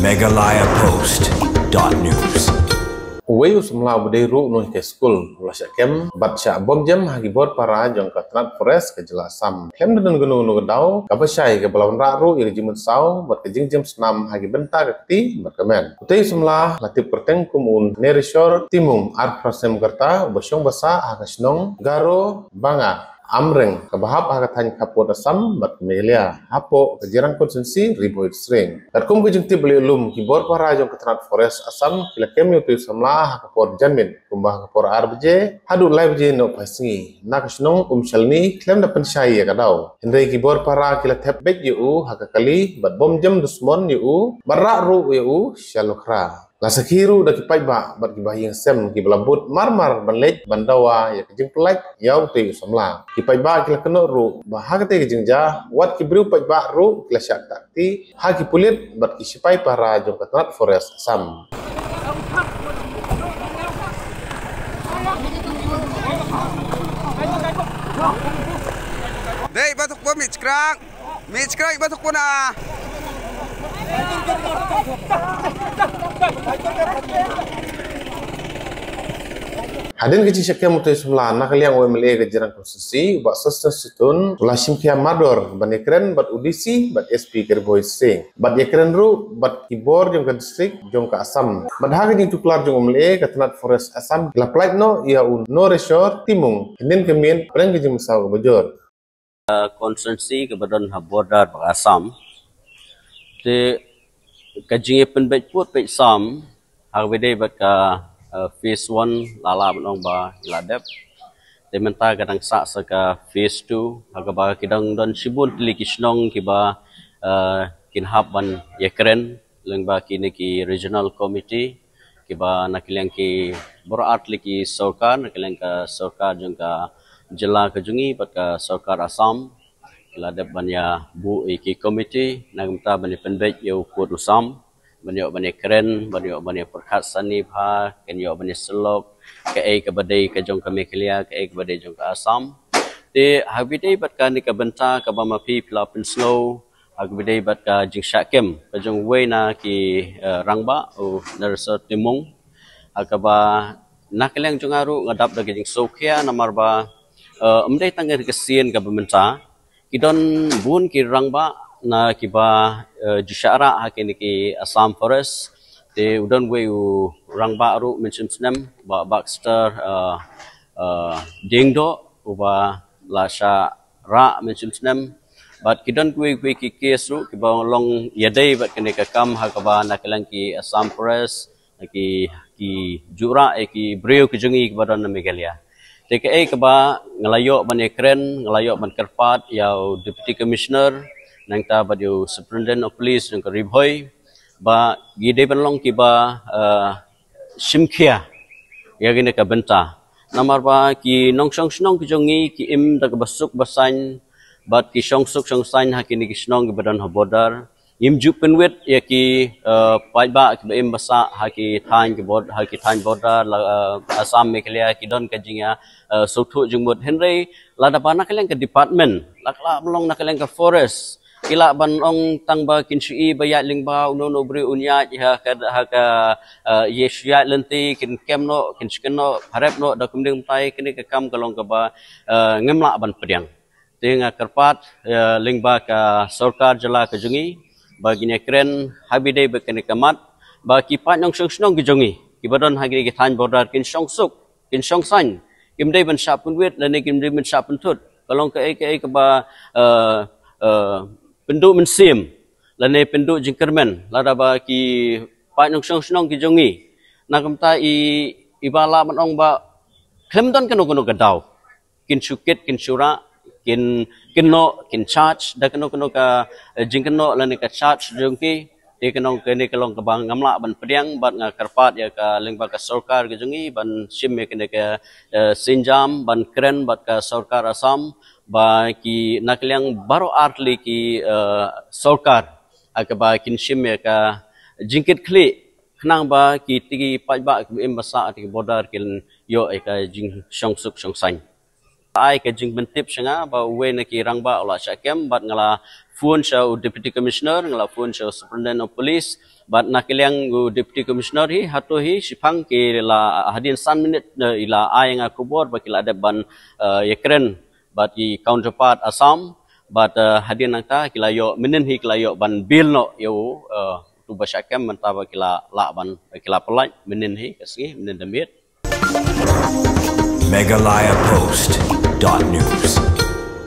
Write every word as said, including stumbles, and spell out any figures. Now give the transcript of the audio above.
Meghalaya Post dot news. Uwei u samla uba dei ruh u nonghikai skul u la shah kem bad shah bom jem ha ki bor para jong ka tnat forest ka jylla Assam. Khlem da don kano kano ka daw kaba shai kaba la wanrah ruh ïa ka jingmynsaw bad ka jingjem snam ha ki bynta ka kti bad ka met. Utei u samla la tip kyrteng kum u Nereshwar Timung, arphew snem ka rta, uba shong basa ha ka shnong Garo Banga Amreng, kaba hap ha ka thaiñ khappud Assam bad Meghalaya, hapoh ka Jirang Constituency, Ri Bhoi District. Katkum ka jingtip ba la ïoh lum, ki bor para jong ka tnat forest Assam ki la kem ïa utei u samla ha ka por janmiet, kumba ha ka por ar baje haduh lai baje nohphai sngi, na ka shnong Umshalni, khlem da pynshai ïa ka daw. Hynrei ki bor para ki la thep beit ïa u ha ka kali bad bom jem dusmon ïa u bad rah ruh ïa u sha Lukhra. La sakhi ruh da ki paidbah bad ki bahaïing sem kiba la bud marmar ban leit ban dawa ïa ka jingpyllait ïa utei u samla. Ki paidbah ki la kynnoh ruh ba ha katei ka jingjia wat ki briew paidbah ruh ki la shah ktah kti ha ki pulit bad ki sipai para jong ka tnat forest Assam. Dei, batuk bom, mih chkrang. Mih chkrang, batuk bom na. Hadien ka jingshah kem utei u samla, na ka liang u M L A ka Jirang Constituency, u Bah Sosthenes Sohtun, u la shim khia mardor ban ïakren bad u D C bad S P ka Ri Bhoi District. Bad ïakren ruh bad ki bor jong ka district jong ka Assam. Bad ha ka jingtuklar jong u M L A, ka tnat forest Assam ki la pyllait noh ïa u Nereshwar Timung hynnin ka miet pyrshah ka jingmynsaw kaba jur. Constituency kaba don ha border bad Assam. Te ka jingïapynbeit pud beit sam ha kaba dei bad ka, eh, phase one la lah ban ong ba la dep. Te mynta ka dang sah sa ka phase two ha kaba ki dang don shibun tylli ki shnong kiba, eh, kin hap ban ïakren lyngba kine ki regional committee kiba na ka liang ki bor artylli ki sorkar, na ka liang ka sorkar jong ka jylla ka jong ngi bad ka sorkar Assam. Ki la dep ban ïa buh ïa ki committee na ka bynta ban ïa pynbeit ïa u pud u sam, ban ïoh ban ïa kren, ban ïoh ban ïa pyrkhat sani bha, kin ïoh ban ïa sylok kaei kaba dei ka jong ka Meghalaya, kaei kaba dei jong ka Assam. Te ha kaba dei bad kane ka bynta kaba ma phi phi la pynsngew ha kaba dei bad ka jingshah kem ka jong uwei na ki, eh, rangbah, u Nereshwar Timung, ha kaba na ka liang jong nga ruh nga dap da ka jingsngewkhia namar ba, eh, ym dei tang ka sien kaba mynta, ki don bun ki rangbah na kiba, eh, ju shah rah ha kine ki Assam Forest. Te u don uwei u rangbah ruh mynshem snem, Bah Baxter, eh, eh, Diengdoh, uba la shah rah mynshem snem. Bad ki don kiwei kiwei ki case ruh kiba long ïadei bad kane ka kam ha kaba na ka liang ki Assam Forest ki, ki ju rah ïa ki briew ki jong ngi kiba don na Meghalaya. Te kaei kaba nga la ïoh ban ïa kren, nga la ïoh ban kyrpad ïa u Deputy Commissioner, nangta bad ïa u Superintendent of Police jong ka Ri Bhoi, ba ki dei ban long kiba, eh, shim khia ïa kane ka bynta. Namar ba ki nongshong shnong ki jong ngi ki im da kaba suk ba saiñ, bad ki shong suk shong saiñ ha kine ki shnong kiba don ha border. Ngim ju pynwit ïa ki, eh, paidbah kiba im ba sah ha ki thaiñ ki bor-, ha ki thaiñ border la, eh, Assam Meghalaya ki don ka jingïa, eh, sngewthuh jingmut. Hynrei lada ba na ka liang ka department la ka lah ban long na ka liang ka forest, ki lah ban ong tang ba kin shu i ba ïaid lyngba, uno uno u briew un ïaid ha ka, ha ka, eh, ïa shu ïaid lynti, kin kem noh, kin shu kem noh, pharep noh, da kumdei kumtai, kane ka kam ka long kaba, eh, ngim lah ban pdiang. Te nga kyrpad, eh, lyngba ka sorkar jylla ka jong ngi ba kin ïa kren ha kaba dei bad kane ka mat, ba ki paid nongshong shnong ki jong ngi kiba don ha kine ki thaiñ border kin shong suk, kin shong saiñ, kim dei ban shah pynwit lane kim dei ban shah pynthut. Ka long kaei kaei kaba, eh, eh, pynduh mynsiem lane pynduh jingkyrmen lada ba ki paid nongshong shnong ki jong ngi. Na ka bynta i, iba lah ban ong ba khlem don kano kano ka daw, kin shu kit, kin shu rah, kin, kin kynnoh, kin charge da kano kano ka, eh, jingkynnoh lane ka charge jong ki. Te ka long, kane ka long kaba ngam lah ban pdiang, bad nga kyrpad ïa ka lyngba ka sorkar ka jong ngi ban shim ïa kane ka, eh, sienjam ban kren bad ka sorkar Assam ba ki na ka liang baroh artylli ki, eh, sorkar ha kaba kin shim ïa ka jingkitkhlieh khnang ba kiti ki paidbah kiba im ba sah ha kiti ki border kin ïoh ïa ka jingshong suk shong saiñ. Ai ka jingpyntip sha nga ba uwei na ki rangbah u la shah kem, bad nga la phone sha u Deputy Commissioner, nga la phone sha u Superintendent of Police, bad na ka liang u Deputy Commissioner hi, hato hi, shiphang ki la hadien san minit, eh, i la ai nga khubor ba ki la dep ban, eh, ïakren bad ki counterpart Assam, bad, eh, hadien nangta ki la ïoh, mynnin hi ki la ïoh ban bail noh ïa u, eh, uto ba shah kem, mynta ba ki la lah ban, ki la pyllait mynnin hi ka sngi, mynnin da miet. Meghalaya Post dot news.